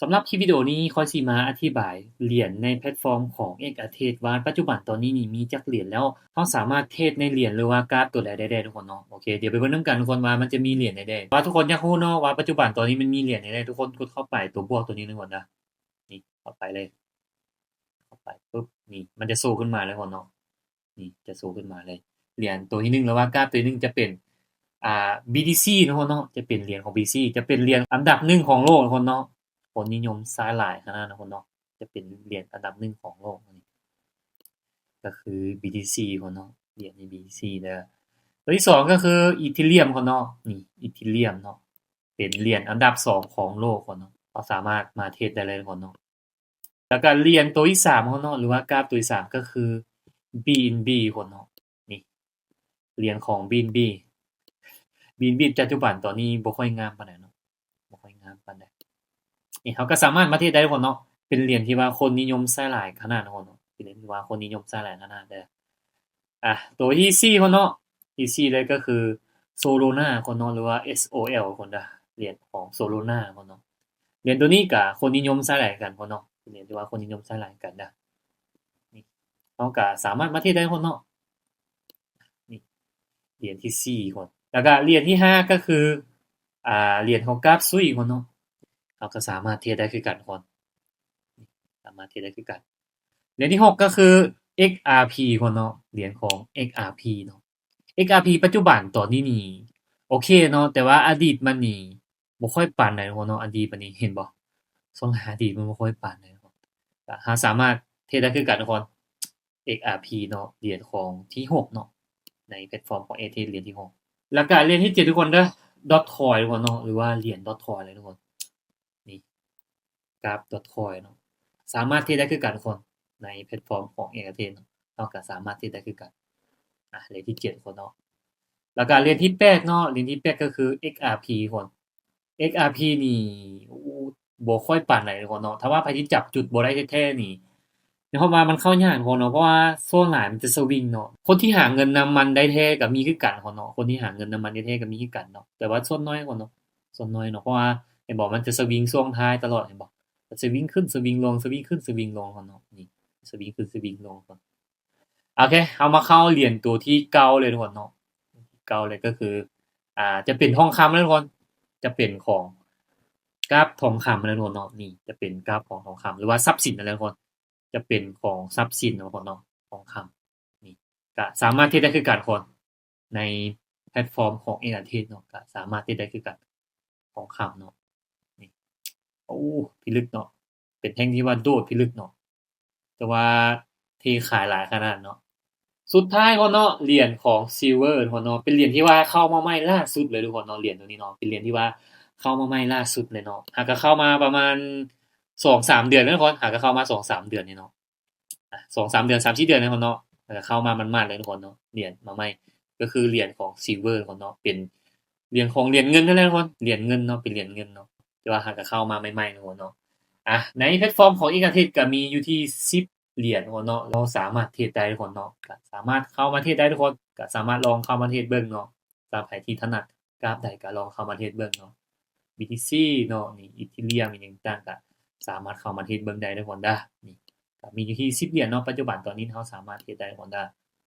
ສຳລັບຄລິບວິດີໂອນີ້ ຂ້ອຍຊິມາອະທິບາຍຫຼຽນໃນແພລດຟອມຂອງ X Arcade ວ່າປັດຈຸບັນຕອນນີ້ນີ້ມີຈັກຫຼຽນແລ້ວ ເຮົາສາມາດເທຣດໃນຫຼຽນ ຫຼືວ່າກາບຕົວໃດໄດ້ແດ່ທຸກຄົນເນາະ. ໂອເຄ ດຽວໄປເບິ່ງນຳກັນທຸກຄົນວ່າມັນຈະມີຫຼຽນໃດແດ່. ວ່າທຸກຄົນຢາກຮູ້ເນາະວ່າປັດຈຸບັນຕອນນີ້ມັນມີຫຼຽນໃດແດ່ ທຸກຄົນກົດເຂົ້າໄປຕົວບວກຕົວນີ້ທຸກຄົນນະ. ນີ້ ເຂົ້າໄປເລີຍ ເຂົ້າໄປປຶບ ນີ້ມັນຈະໂຊຂຶ້ນມາເລີຍທຸກຄົນເນາະ. ນີ້ຈະໂຊຂຶ້ນມາເລີຍ. ຫຼຽນຕົວທີໜຶ່ງ ຫຼືວ່າກາບຕົວທີໜຶ່ງ ຈະເປັນ ອ່າ ບີທີຊີ ເນາະ ເນາະ ຈະເປັນຫຼຽນຂອງ ບີທີຊີ ຈະເປັນຫຼຽນອັນດັບໜຶ່ງຂອງໂລກເນາະ ຄົນນິຍົມໃຊ້ຫຼາຍຂະໜາດເນາະ ເນາະ ຈະເປັນຫຼຽນອັນດັບໜຶ່ງຂອງໂລກ ກໍຄື ບີທີຊີ ເນາະ ຫຼຽນ ບີທີຊີ ເດີ. ຕົວທີສອງ ກໍຄື ອີເທີຣຽມ ເນາະ ນີ້ ອີເທີຣຽມ ເນາະ ເປັນຫຼຽນອັນດັບສອງຂອງໂລກເນາະ ເຮົາສາມາດມາເທຣດໄດ້ເລີຍເນາະ. ແລ້ວກໍຫຼຽນຕົວທີສາມເນາະ ຫຼືວ່າກາບຕົວທີສາມ ກໍຄື ບີເອັນບີ ເນາະ ນີ້ຫຼຽນຂອງ ບີເອັນບີ ບີເອັນບີ ປັດຈຸບັນຕອນນີ້ບໍ່ຄ່ອຍງາມປານໃດເນາະ ບໍ່ຄ່ອຍງາມປານໃດ. ນີ້ເຮົາກໍສາມາດມາເທຣດໄດ້ເນາະ ເປັນຫຼຽນທີ່ວ່າຄົນນິຍົມໃຊ້ຫຼາຍຂະໜາດເນາະ ເປັນຫຼຽນທີ່ວ່າຄົນນິຍົມໃຊ້ຫຼາຍຂະໜາດເດີ. ອ່າ ຕົວທີສີ່ເນາະ ທີສີ່ເລີຍກໍຄື Solana ເນາະ ຫຼືວ່າ ເອສໂອແອລ ເນາະ ຫຼຽນຂອງ Solana ເນາະ ຫຼຽນຕົວນີ້ກໍຄົນນິຍົມໃຊ້ຫຼາຍກັນເນາະ ເປັນຫຼຽນທີ່ວ່າຄົນນິຍົມໃຊ້ຫຼາຍກັນເດີ. ນີ້ເຮົາກໍສາມາດມາເທຣດໄດ້ເນາະ ນີ້ຫຼຽນທີສີ່ເນາະ. ແລ້ວກໍຫຼຽນທີຫ້າກໍຄື ອ່າ ຫຼຽນຂອງກາບ SUI ເນາະ ເຮົາກໍສາມາດເທຣດໄດ້ຄືກັນເນາະ ສາມາດເທຣດໄດ້ຄືກັນ. ຫຼຽນທີຫົກກໍຄື ເອັກອາພີ ເນາະ ຫຼຽນຂອງ ເອັກອາພີ ເນາະ ເອັກອາພີ ປັດຈຸບັນຕອນນີ້ນີ້ໂອເຄເນາະ ແຕ່ວ່າອະດີດມັນນີ້ບໍ່ຄ່ອຍປານໃດເນາະ ອະດີດມັນນີ້ ເຫັນບໍ່ ຊ່ວງອະດີດມັນບໍ່ຄ່ອຍປານໃດເນາະ. ກໍເຮົາສາມາດເທຣດໄດ້ຄືກັນເນາະ ເອັກອາພີ ເນາະ ຫຼຽນຂອງທີຫົກເນາະ ໃນແພລດຟອມຂອງ X Arcade ຫຼຽນທີຫົກ. ແລ້ວກໍຫຼຽນທີເຈັດທຸກຄົນເດີ Dogecoin ເນາະ ຫຼືວ່າຫຼຽນ Dogecoin ເລີຍທຸກຄົນ. ນີ້ກາບ Dogecoin ເນາະ ສາມາດເທຣດໄດ້ຄືກັນທຸກຄົນ ໃນແພລດຟອມຂອງ X Arcade ເນາະ ເຮົາກໍສາມາດເທຣດໄດ້ຄືກັນ. ອ່າ ຫຼຽນທີເຈັດທຸກຄົນເນາະ. ແລ້ວກໍຫຼຽນທີແປດເນາະ ຫຼຽນທີແປດກໍຄື ເອັກອາພີ ທຸກຄົນ. ເອັກອາພີ ນີ້ ໂອ້ ບໍ່ຄ່ອຍປານໃດທຸກຄົນເນາະ ຖ້າວ່າໃຜທີ່ຈັບຈຸດບໍ່ໄດ້ແທ້ໆນີ້ ເພາະວ່າມັນເຂົ້າຍາກທຸກຄົນເນາະ ເພາະວ່າສ່ວນຫຼາຍມັນຈະສະວິງເນາະ. ຄົນທີ່ຫາເງິນນຳມັນໄດ້ແທ້ກໍມີຄືກັນທຸກຄົນເນາະ ຄົນທີ່ຫາເງິນນຳມັນໄດ້ແທ້ກໍມີຄືກັນເນາະ ແຕ່ວ່າສ່ວນນ້ອຍທຸກຄົນເນາະ ສ່ວນນ້ອຍເນາະ ເພາະວ່າເຫັນບໍ່ ມັນຈະສະວິງຊ່ວງທ້າຍຕະຫຼອດ ເຫັນບໍ່ ສະວິງຂຶ້ນສະວິງລົງ ສະວິງຂຶ້ນສະວິງລົງເນາະ ນີ້ສະວິງຂຶ້ນສະວິງລົງ. ໂອເຄ ເຮົາມາເຂົ້າຫຼຽນຕົວທີເກົ້າເລີຍທຸກຄົນເນາະ ເກົ້າເລີຍກໍຄື ອ່າ ຈະເປັນທອງຄຳເລີຍທຸກຄົນ ຈະເປັນຂອງກາບທອງຄຳເລີຍທຸກຄົນເນາະ ນີ້ຈະເປັນກາບຂອງທອງຄຳ ຫຼືວ່າຊັບສິນນັ້ນແຫຼະທຸກຄົນ ຈະເປັນຂອງຊັບສິນເນາະທຸກຄົນເນາະ ທອງຄຳ ນີ້ກໍສາມາດເທຣດໄດ້ຄືກັນທຸກຄົນ ໃນແພລດຟອມຂອງ X Arcade ເນາະ ກໍສາມາດເທຣດໄດ້ຄືກັນ ທອງຄຳເນາະ ນີ້ ໂອ້ ພິລຶກເນາະ ເປັນແທ່ງທີ່ວ່າໂດດພິລຶກເນາະ ແຕ່ວ່າເທຂາຍຫຼາຍຂະໜາດເນາະ. ສຸດທ້າຍເນາະ ຫຼຽນຂອງ Silver ເນາະ ເປັນຫຼຽນທີ່ວ່າເຂົ້າມາໃໝ່ລ່າສຸດເລີຍທຸກຄົນເນາະ ຫຼຽນຕົວນີ້ເນາະ ເປັນຫຼຽນທີ່ວ່າເຂົ້າມາໃໝ່ລ່າສຸດເລີຍເນາະ ຫາກະເຂົ້າມາປະມານສອງສາມເດືອນແລ້ວທຸກຄົນ ຫາກະເຂົ້າມາສອງສາມເດືອນນີ້ເນາະ ອ່າ ສອງສາມເດືອນ ສາມສີ່ເດືອນແລ້ວເນາະ ຫາກະເຂົ້າມາໝັດໆເລີຍທຸກຄົນເນາະ ຫຼຽນມາໃໝ່ ກໍຄືຫຼຽນຂອງ Silver ເນາະ ເປັນຫຼຽນຂອງຫຼຽນເງິນນັ້ນແຫຼະທຸກຄົນ ຫຼຽນເງິນເນາະ ເປັນຫຼຽນເງິນເນາະ ແຕ່ວ່າຫາກະເຂົ້າມາໃໝ່ໆທຸກຄົນເນາະ. ອ່າ ໃນແພລດຟອມຂອງ X Arcade ກໍມີຢູ່ທີ່ສິບຫຼຽນທຸກຄົນເນາະ ເຮົາສາມາດເທຣດໄດ້ທຸກຄົນເນາະ ກໍສາມາດເຂົ້າມາເທຣດໄດ້ທຸກຄົນ ກໍສາມາດລອງເຂົ້າມາເທຣດເບິ່ງເນາະ ຖ້າໃຜທີ່ຖະໜັດກາບໃດກໍລອງເຂົ້າມາເທຣດເບິ່ງເນາະ ບີທີຊີ ເນາະ ນີ້ ອີເທີຣຽມ ອີ່ຫຍັງຕ່າງໆ ກໍສາມາດເຂົ້າມາເທຣດເບິ່ງໄດ້ທຸກຄົນເດີ. ນີ້ກໍມີຢູ່ທີ່ສິບຫຼຽນເນາະ ປັດຈຸບັນຕອນນີ້ເຮົາສາມາດເທຣດໄດ້ທຸກຄົນເດີ.